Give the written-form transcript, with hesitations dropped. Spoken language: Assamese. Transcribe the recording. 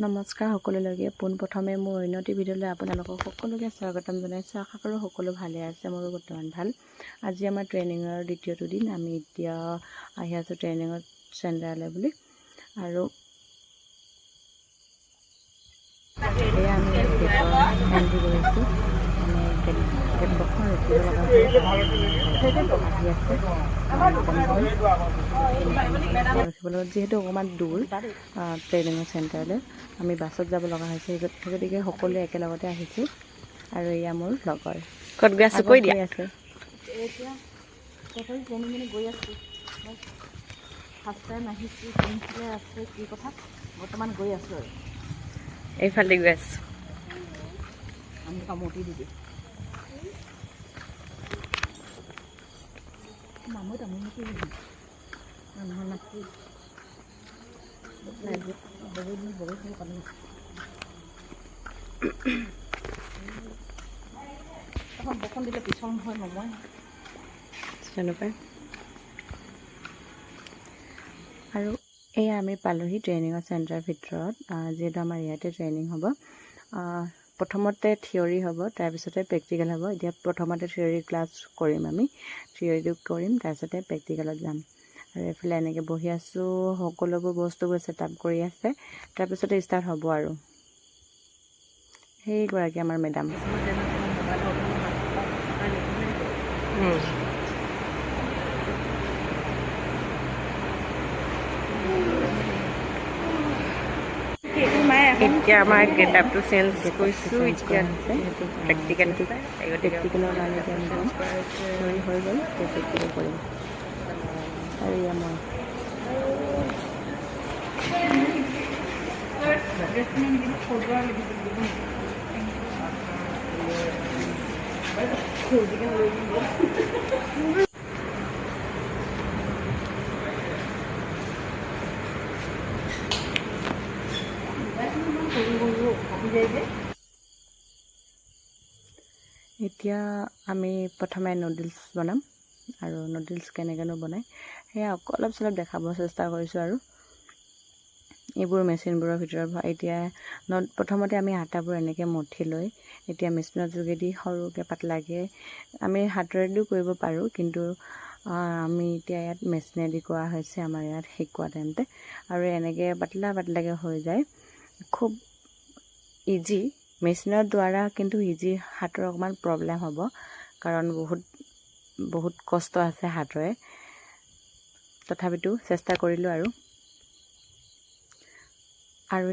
নমস্কাৰ সকলোলৈকে। পোনপ্ৰথমে মোৰ অন্য এটি ভিডিঅ'লৈ আপোনালোকক সকলোকে স্বাগতম জনাইছোঁ। আশা কৰোঁ সকলো ভালে আছে, মোৰো বৰ্তমান ভাল। আজি আমাৰ ট্ৰেইনিঙৰ দ্বিতীয়টো দিন। আমি এতিয়া আহি আছোঁ ট্ৰেইনিঙত চেণ্টাৰলৈ বুলি। আৰু এয়া আমি গেটৰ এণ্ট্ৰি কৰিছোঁ, মানে গেট বক্সখন ৰখিব লগা আহি আছে ৰখিব লগত, যিহেতু অকণমান দূৰ ট্ৰেইনিঙৰ চেণ্টাৰলৈ, আমি বাছত যাব লগা হৈছে, সেই গতিকে সকলোৱে একেলগতে আহিছোঁ। আৰু এয়া মোৰ লগৰ। ক'ত গৈ আছোঁ কৈ দিয়া। আছে এতিয়া ট্ৰেইনিং গৈ আছোঁ, ফাৰ্ষ্ট টাইম আহিছোঁ, কোনফালে আছে কি কথা, বৰ্তমান গৈ আছোঁ আৰু এইফালে গৈ আছোঁ। আমি কামতি দিবি নামত আমি নেকি মানুহৰ মাতি বহুত বহুত পানী এখন বৰষুণ দিলে পিছল নহয় নময়। তেনেকুৱাই। আৰু এয়া আমি পালোহি ট্ৰেইনিঙৰ চেণ্টাৰৰ ভিতৰত, যিহেতু আমাৰ ইয়াতে ট্ৰেইনিং হ'ব। প্ৰথমতে থিয়ৰী হ'ব, তাৰপিছতে প্ৰেক্টিকেল হ'ব। এতিয়া প্ৰথমতে থিয়ৰী ক্লাছ কৰিম, আমি থিয়ৰীটো কৰিম, তাৰপিছতে প্ৰেক্টিকেলত যাম। আৰু এইফালে এনেকৈ বহি আছোঁ, সকলোবোৰ বস্তুবোৰ ছেট আপ কৰি আছে, তাৰপিছতে ষ্টাৰ্ট হ'ব। আৰু সেইগৰাকী আমাৰ মেডাম। এতিয়া আমাৰ গেট আপটো চেঞ্জ কৰিছোঁ, এতিয়া প্ৰেক্টিকেল আছে। প্ৰেক্টিকেলৰ কাৰণে এতিয়া আমি যাম। থিয়ৰী হৈ গ'ল, এতিয়া প্ৰেক্টিকেল কৰিম। আৰু এয়া মই এতিয়া আমি প্ৰথমে নুডলছ বনাম, আৰু নুডলছ কেনেকৈনো বনায় সেয়া অলপ চলপ দেখাব চেষ্টা কৰিছোঁ। আৰু এইবোৰ মেচিনবোৰৰ ভিতৰত এতিয়া প্ৰথমতে আমি আটাবোৰ এনেকৈ মঠি লৈ এতিয়া মেচিনৰ যোগেদি সৰুকৈ পাতলাকৈ আমি হাতেৰেদিও কৰিব পাৰোঁ, কিন্তু আমি এতিয়া ইয়াত মেচিনেদি কৰা হৈছে আমাৰ ইয়াত শিকোৱা টাইমতে। আৰু এনেকৈ পাতলা পাতলাকৈ হৈ যায়, খুব ইজি মেচিনৰ দ্বাৰা, কিন্তু ইজি হাতৰ অকণমান প্ৰব্লেম হ'ব, কাৰণ বহুত বহুত কষ্ট আছে হাতেৰে। তথাপিতো চেষ্টা কৰিলোঁ আৰু।